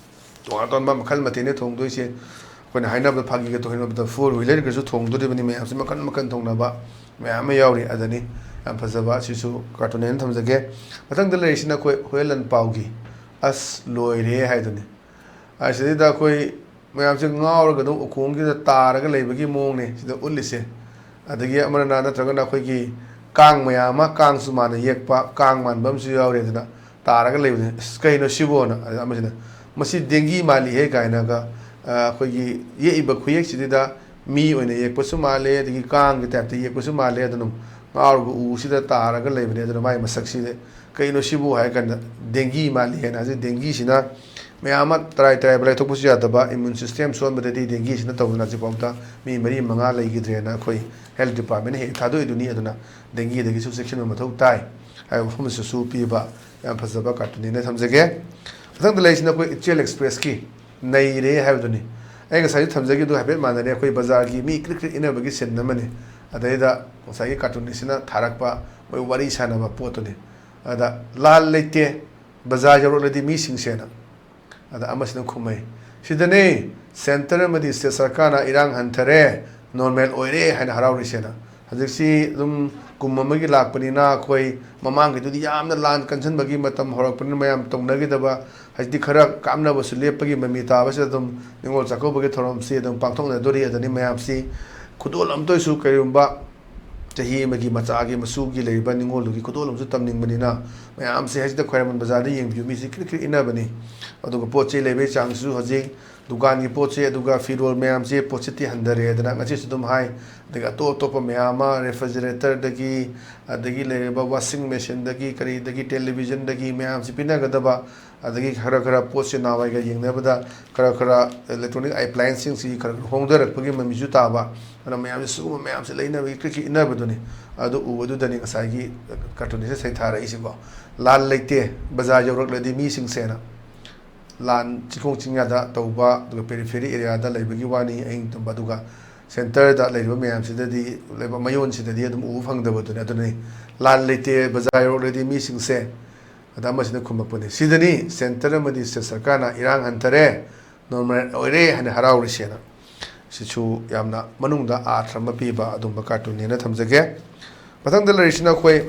ꯇꯣꯉꯥꯟ ꯇꯣꯉꯥꯟꯕ ꯃꯈꯜ ꯃꯊꯦꯜꯅꯤ ꯊꯣꯡꯗꯣꯏꯁꯦ꯫ ꯑꯩꯈꯣꯏꯅ ꯍꯥꯏꯅꯕꯗ, ꯐꯥꯒꯤꯒ ꯇꯧꯍꯟꯅꯕꯗ, ꯐꯣꯔ ꯋꯤꯂꯔꯒꯁꯨ ꯊꯣꯡꯗꯣꯔꯤꯕꯅꯤ ꯃꯌꯥꯝꯁꯦ, ꯃꯈꯜ ꯃꯈꯜ ꯊꯣꯡꯅꯕ ꯃꯌꯥꯝ ꯑꯃ ꯌꯥꯎꯔꯤ꯫ ꯑꯗꯅꯤ ꯌꯥꯝ ꯐꯖꯕ, ꯑꯁꯤꯁꯨ ꯀꯥꯔꯇꯨꯟ ꯑꯣꯏꯅ ꯊꯝꯖꯒꯦ꯫ ꯃꯊꯪꯗ ꯂꯩꯔꯤꯁꯤꯅ ꯑꯩꯈꯣꯏ ꯍꯨꯌꯦꯟ ꯂꯥꯟꯄꯥꯎꯒꯤ "ꯑꯁ ꯂꯣꯏꯔꯦ" ꯍꯥꯏꯗꯨꯅꯤ꯫ ꯑꯁꯤꯗꯩꯗ ꯑꯩꯈꯣꯏ ꯃꯌꯥꯝꯁꯦ ꯉꯥꯎꯔꯒ ꯑꯗꯨꯝ ꯎꯈꯣꯡꯁꯤꯗ ꯇꯥꯔꯒ ꯂꯩꯕꯒꯤ ꯃꯑꯣꯡꯅꯦ ꯁꯤꯗ ꯎꯠꯂꯤꯁꯦ꯫ ꯑꯗꯒꯤ ꯑꯃꯅ, ꯅꯠꯇ꯭ꯔꯒꯅ ꯑꯩꯈꯣꯏꯒꯤ ꯀꯥꯡ ꯃꯌꯥꯝ ꯑꯃ, ꯀꯥꯡꯁꯨ ꯃꯥꯅ ꯌꯦꯛꯄ, ꯀꯥꯡ ꯃꯥꯟꯕ ꯑꯃꯁꯨ ꯌꯥꯎꯔꯦ꯫ ꯑꯗꯨꯅ ꯇꯥꯔꯒ ꯂꯩꯕꯅꯦ꯫ "ꯑꯁ, ꯀꯩꯅꯣ ꯁꯤꯕꯣꯅ?" ꯑꯗ ꯑꯃꯁꯤꯅ, "ꯃꯁꯤ ꯗꯦꯡꯒꯤ ꯃꯥꯜꯂꯤꯍꯦ" ꯀꯥꯏꯅꯒ, ꯑ, ꯑꯩꯈꯣꯏꯒꯤ ꯌꯦꯛꯏꯕ ꯈꯨꯌꯦꯛꯁꯤꯗ ꯃꯤ ꯑꯣꯏꯅ ꯌꯦꯛꯄꯁꯨ ꯃꯥꯜꯂꯦ, ꯑꯗꯒꯤ ꯀꯥꯡꯒꯤ ꯇꯥꯏꯞꯇ ꯌꯦꯛꯄꯁꯨ ꯃꯥꯜꯂꯦ꯫ ꯑꯗꯨꯅ ꯉꯥꯎꯔꯒ ꯎꯁꯤꯗ ꯇꯥꯔꯒ ꯂꯩꯕꯅꯦ꯫ ꯑꯗꯨꯅ ꯃꯥꯏ ꯃꯁꯛꯁꯤꯗ, "ꯀꯩꯅꯣ ꯁꯤꯕꯨ?" ꯍꯥꯏ ꯀꯥꯟꯗ, ꯗꯦꯡꯒꯤ ꯃꯥꯜꯂꯤ ꯍꯥꯏꯅ꯫ ꯍꯧꯖꯤꯛ ꯗꯦꯡꯒꯤꯁꯤꯅ ꯃꯌꯥꯝ ꯑꯃ ꯇꯔꯥꯏ ꯇꯔꯥꯏꯕ ꯂꯥꯏꯊꯣꯛꯄꯁꯨ ꯌꯥꯗꯕ, ꯏꯃ꯭ꯌꯨꯟ ꯁꯤꯁꯇꯦꯝ ꯁꯣꯟꯕꯗꯗꯤ ꯗꯦꯡꯒꯤꯁꯤꯅ ꯇꯧꯗꯅ ꯍꯧꯖꯤꯛꯐꯥꯎꯗ ꯃꯤ ꯃꯔꯤ ꯃꯉꯥ ꯂꯩꯈꯤꯗ꯭ꯔꯦꯅ ꯑꯩꯈꯣꯏ ꯍꯦꯜꯊ ꯗꯤꯄꯥꯔꯠꯃꯦꯟꯅ ꯍꯦꯛ ꯊꯥꯗꯣꯛꯏꯗꯨꯅꯤ꯫ ꯑꯗꯨꯅ ꯗꯦꯡꯒꯤꯗꯒꯤꯁꯨ ꯆꯦꯛꯁꯤꯟꯕ ꯃꯊꯧ ꯇꯥꯏ ꯍꯥꯏꯕ ꯋꯥꯐꯝꯁꯤꯁꯨ ꯄꯤꯕ ꯌꯥꯝ ꯐꯖꯕ ꯀꯥꯔꯇꯨꯟꯅꯦꯅ ꯊꯝꯖꯒꯦ꯫ ꯃꯊꯪꯗ ꯂꯩꯔꯤꯁꯤꯅ ꯑꯩꯈꯣꯏ ꯏꯆꯦꯜ ꯑꯦꯛꯁꯄ꯭ꯔꯦꯁꯀꯤ "ꯅꯩꯔꯦ" ꯍꯥꯏꯕꯗꯨꯅꯤ꯫ ꯑꯩ ꯉꯁꯥꯏꯁꯨ ꯊꯝꯖꯈꯤꯕꯗꯨ ꯍꯥꯏꯐꯦꯠ ꯃꯥꯟꯅꯔꯦ꯫ ꯑꯩꯈꯣꯏ ꯕꯖꯥꯔꯒꯤ ꯃꯤ ꯀ꯭ꯔꯤꯛ ꯀ꯭ꯔꯤꯛ ꯏꯟꯅꯕꯒꯤ ꯁꯤꯟ ꯑꯃꯅꯤ꯫ ꯑꯗꯩꯗ ꯉꯁꯥꯏꯒꯤ ꯀꯥꯔꯇꯨꯟ ꯑꯁꯤꯅ ꯊꯥꯔꯛꯄ ꯃꯣꯏ ꯋꯥꯔꯤ ꯁꯥꯟꯅꯕ ꯄꯣꯠꯇꯨꯅꯤ꯫ ꯑꯗ "ꯂꯥꯜ ꯂꯩꯇꯦ, ꯕꯖꯥꯔ ꯌꯧꯔꯛꯂꯗꯤ ꯃꯤꯁꯤꯡꯁꯦꯅ"꯫ ꯑꯗ ꯑꯃꯁꯤꯅ ꯈꯨꯝꯃꯩ, "ꯁꯤꯗꯅꯦ ꯁꯦꯟꯇꯔ ꯑꯃꯗꯤ ꯁ꯭ꯇꯦꯠ ꯁꯔꯀꯥꯔꯅ ꯏꯔꯥꯡ ꯍꯟꯊꯔꯦ, ꯅꯣꯔꯃꯦꯜ ꯑꯣꯏꯔꯦ ꯍꯥꯏꯅ ꯍꯔꯥꯎꯔꯤꯁꯦꯅ"꯫ ꯍꯧꯖꯤꯛꯁꯤ ꯑꯗꯨꯝ ꯀꯨꯝ ꯑꯃꯒꯤ ꯂꯥꯛꯄꯅꯤꯅ, ꯑꯩꯈꯣꯏ ꯃꯃꯥꯡꯒꯤꯗꯨꯗꯤ ꯌꯥꯝꯅ ꯂꯥꯟ ꯀꯟꯁꯤꯟꯕꯒꯤ ꯃꯇꯝ ꯍꯧꯔꯛꯄꯅꯤꯅ ꯃꯌꯥꯝ ꯇꯧꯅꯈꯤꯗꯕ, ꯍꯧꯖꯤꯛꯇꯤ ꯈꯔ ꯀꯥꯞꯅꯕꯁꯨ ꯂꯦꯞꯄꯒꯤ ꯃꯃꯤ ꯇꯥꯕꯁꯤꯗ ꯑꯗꯨꯝ ꯅꯤꯉꯣꯜ ꯆꯥꯛꯀꯧꯕꯒꯤ ꯊꯧꯔꯝꯁꯤ ꯑꯗꯨꯝ ꯄꯥꯡꯊꯣꯛꯅꯗꯣꯔꯤ꯫ ꯑꯗꯨꯅꯤ ꯃꯌꯥꯝꯁꯤ ꯈꯨꯗꯣꯜ ꯑꯝꯇ ꯑꯣꯏꯁꯨ, ꯀꯔꯤꯒꯨꯝꯕ ꯆꯍꯤ ꯑꯃꯒꯤ ꯃꯆꯥꯒꯤ ꯃꯁꯨꯒꯤ ꯂꯩꯔꯤꯕ ꯅꯤꯉꯣꯜꯗꯨꯒꯤ ꯈꯨꯗꯣꯜ ꯑꯃꯁꯨ ꯇꯝꯅꯤꯡꯕꯅꯤꯅ, ꯃꯌꯥꯝꯁꯦ ꯍꯧꯖꯤꯛꯇ ꯈ꯭ꯋꯥꯏꯔꯝꯕꯟ ꯕꯖꯥꯔꯗ ꯌꯦꯡꯕꯤꯌꯨ, ꯃꯤꯁꯤ ꯀ꯭ꯔꯤꯛ ꯀ꯭ꯔꯤꯛ ꯏꯟꯅꯕꯅꯤ꯫ ꯑꯗꯨꯒ ꯄꯣꯠ ꯆꯩ ꯂꯩꯕꯒꯤ ꯆꯥꯡꯁꯤꯁꯨ ꯍꯧꯖꯤꯛ ꯗꯨꯀꯥꯟꯒꯤ ꯄꯣꯠꯁꯦ, ꯑꯗꯨꯒ ꯐꯤꯔꯣꯜ ꯃꯌꯥꯝꯁꯦ, ꯄꯣꯠꯁꯤꯠꯇꯤ ꯍꯟꯊꯔꯦ꯫ ꯑꯗꯨꯅ ꯉꯁꯤꯁꯨ ꯑꯗꯨꯝ ꯍꯥꯏ, ꯑꯗꯒꯤ ꯑꯇꯣꯞ ꯑꯇꯣꯞꯄ ꯃꯌꯥꯝ ꯑꯃ, ꯔꯦꯐ꯭ꯔꯤꯖꯔꯦꯇꯔꯗꯒꯤ, ꯑꯗꯒꯤ ꯂꯩꯔꯤꯕ ꯋꯥꯁꯤꯡ ꯃꯦꯆꯤꯟꯗꯒꯤ, ꯀꯔꯤꯗꯒꯤ, ꯇꯦꯂꯤꯚꯤꯖꯟꯗꯒꯤ ꯃꯌꯥꯝꯁꯤ ꯄꯤꯅꯒꯗꯕ, ꯑꯗꯒꯤ ꯈꯔ ꯈꯔ ꯄꯣꯠꯁꯦ ꯅꯍꯥꯟꯋꯥꯏꯒ ꯌꯦꯡꯅꯕꯗ ꯈꯔ ꯈꯔ ꯏꯂꯦꯛꯇ꯭ꯔꯣꯅꯤꯛ ꯑꯦꯄ꯭ꯂꯥꯌꯦꯟꯁꯁꯤꯡꯁꯤ ꯈꯔ ꯈꯔ ꯍꯣꯡꯊꯔꯛꯄꯒꯤ ꯃꯃꯤꯁꯨ ꯇꯥꯕ꯫ ꯑꯗꯨꯅ ꯃꯌꯥꯝꯁꯦ ꯁꯤꯒꯨꯝꯕ ꯃꯌꯥꯝꯁꯦ ꯂꯩꯅꯕꯒꯤ ꯀ꯭ꯔꯤꯛ ꯀ꯭ꯔꯤꯛ ꯏꯟꯅꯕꯗꯨꯅꯤ꯫ ꯑꯗꯨ ꯎꯕꯗꯨꯗꯅꯤ ꯉꯁꯥꯏꯒꯤ ꯀꯥꯔꯇꯨꯟꯁꯦ ꯁꯩꯊꯥꯔꯛꯏꯁꯤꯀꯣ꯫ "ꯂꯥꯟ ꯂꯩꯇꯦ, ꯕꯖꯥꯔ ꯌꯧꯔꯛꯂꯗꯤ ꯃꯤꯁꯤꯡꯁꯦꯅ"꯫ ꯂꯥꯟ ꯆꯤꯡꯈꯣꯡ ꯆꯤꯡꯌꯥꯗ ꯇꯧꯕ, ꯑꯗꯨꯒ ꯄꯦꯔꯤꯐꯦꯔꯤ ꯑꯦꯔꯤꯌꯥꯗ ꯂꯩꯕꯒꯤ ꯋꯥꯅꯤ, ꯑꯍꯤꯡ ꯇꯨꯝꯕ꯫ ꯑꯗꯨꯒ ꯁꯦꯟꯇꯔꯗ ꯂꯩꯔꯤꯕ ꯃꯌꯥꯝꯁꯤꯗꯗꯤ, ꯂꯩꯕ ꯃꯌꯣꯟꯁꯤꯗꯗꯤ ꯑꯗꯨꯝ ꯎꯕ ꯐꯪꯗꯕꯗꯨꯅꯤ꯫ ꯑꯗꯨꯅꯤ, "ꯂꯥꯟ ꯂꯩꯇꯦ, ꯕꯖꯥꯔ ꯌꯧꯔꯛꯂꯗꯤ ꯃꯤꯁꯤꯡꯁꯦ"꯫ ꯑꯗ ꯑꯃꯁꯤꯅ ꯈꯨꯝꯃꯛꯄꯅꯤ, "ꯁꯤꯗꯅꯤ ꯁꯦꯟꯇꯔ ꯑꯃꯗꯤ ꯁ꯭ꯇꯦꯠ ꯁꯔꯀꯥꯔꯅ ꯏꯔꯥꯡ ꯍꯟꯊꯔꯦ, ꯅꯣꯔꯃꯦꯜ ꯑꯣꯏꯔꯦ ꯍꯥꯏꯅ ꯍꯔꯥꯎꯔꯤꯁꯦꯅ"꯫ ꯁꯤꯁꯨ ꯌꯥꯝꯅ ꯃꯅꯨꯡꯗ ꯑꯥꯔꯊ ꯑꯃ ꯄꯤꯕ ꯑꯗꯨꯝꯕ ꯀꯥꯔꯇꯨꯟꯅꯦꯅ ꯊꯝꯖꯒꯦ꯫ ꯃꯊꯪꯗ ꯂꯩꯔꯤꯁꯤꯅ ꯑꯩꯈꯣꯏ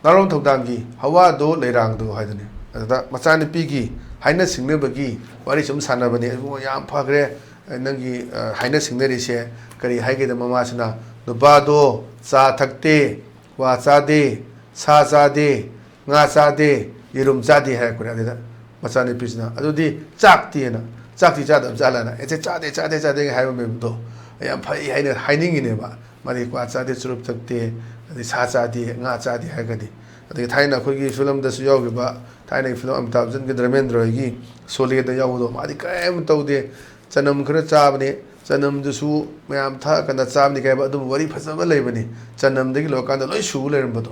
ꯉꯥꯔꯣꯝ ꯊꯧꯗꯥꯡꯒꯤ "ꯍꯋꯥꯗꯣ ꯂꯩꯔꯥꯡꯗꯣ" ꯍꯥꯏꯗꯨꯅꯤ꯫ ꯑꯗꯨꯗ ꯃꯆꯥꯅꯨꯄꯤꯒꯤ ꯍꯥꯏꯅ ꯁꯤꯡꯅꯕꯒꯤ ꯋꯥꯔꯤ ꯁꯨꯝ ꯁꯥꯟꯅꯕꯅꯤ꯫ "ꯏꯕꯨꯡꯉꯣ, ꯌꯥꯝ ꯐꯈ꯭ꯔꯦ, ꯅꯪꯒꯤ, ꯑ, ꯍꯥꯏꯅ ꯁꯤꯡꯅꯔꯤꯁꯦ꯫ ꯀꯔꯤ ꯍꯥꯏꯒꯦꯗ?" ꯃꯃꯥꯁꯤꯅ, "ꯅꯨꯄꯥꯗꯣ ꯆꯥ ꯊꯛꯇꯦ, ꯀ꯭ꯋꯥ ꯆꯥꯗꯦ, ꯁꯥ ꯆꯥꯗꯦ, ꯉꯥ ꯆꯥꯗꯦ, ꯌꯦꯔꯨꯝ ꯆꯥꯗꯦ" ꯍꯥꯏꯔꯛꯄꯅꯦ꯫ ꯑꯗꯨꯗ ꯃꯆꯥꯅꯨꯄꯤꯁꯤꯅ, "ꯑꯗꯨꯗꯤ ꯆꯥꯛꯇꯤꯅ, ꯆꯥꯛꯇꯤ ꯆꯥꯗꯕ ꯖꯥꯠꯂꯅ?" ꯑꯦ, ꯆꯦ, ꯆꯥꯗꯦ, ꯆꯥꯗꯦ, ꯆꯥꯗꯦ ꯍꯥꯏꯕ ꯃꯌꯥꯝꯗꯣ ꯌꯥꯝ ꯐꯩ ꯍꯥꯏꯅ ꯍꯥꯏꯅꯤꯡꯉꯤꯅꯦꯕ꯫ ꯃꯥꯗꯤ ꯀ꯭ꯋꯥ ꯆꯥꯗꯦ, ꯆꯨꯔꯨꯞ ꯊꯛꯇꯦ, ꯑꯗꯩ ꯁꯥ ꯆꯥꯗꯦ, ꯉꯥ ꯆꯥꯗꯦ ꯍꯥꯏꯔꯒꯗꯤ꯫ ꯑꯗꯒꯤ ꯊꯥꯏꯅ ꯑꯩꯈꯣꯏꯒꯤ ꯐꯤꯂꯝꯗꯁꯨ ꯌꯥꯎꯈꯤꯕ, ꯊꯥꯏꯅꯒꯤ ꯐꯤꯂꯝ ꯑꯃꯤꯇꯥꯕ ꯕꯆꯟꯒꯤ ꯙꯔꯃꯦꯟꯗ꯭ꯔ ꯍꯣꯏꯒꯤ ꯁꯣꯂꯦꯗ ꯌꯥꯎꯕꯗꯣ, ꯃꯥꯗꯤ ꯀꯔꯤꯝ ꯇꯧꯗꯦ, ꯆꯅꯝ ꯈꯔ ꯆꯥꯕꯅꯦ, ꯆꯅꯝꯗꯨꯁꯨ ꯃꯌꯥꯝ ꯊꯛꯑꯀꯥꯟꯗ ꯆꯥꯕꯅꯤ ꯀꯥꯏꯕ ꯑꯗꯨꯝꯕ ꯋꯥꯔꯤ ꯐꯖꯕ ꯂꯩꯕꯅꯤ꯫ ꯆꯅꯝꯗꯒꯤ ꯂꯣꯏꯔꯀꯥꯟꯗ ꯂꯣꯏ ꯁꯨ ꯂꯩꯔꯝꯕꯗꯣ꯫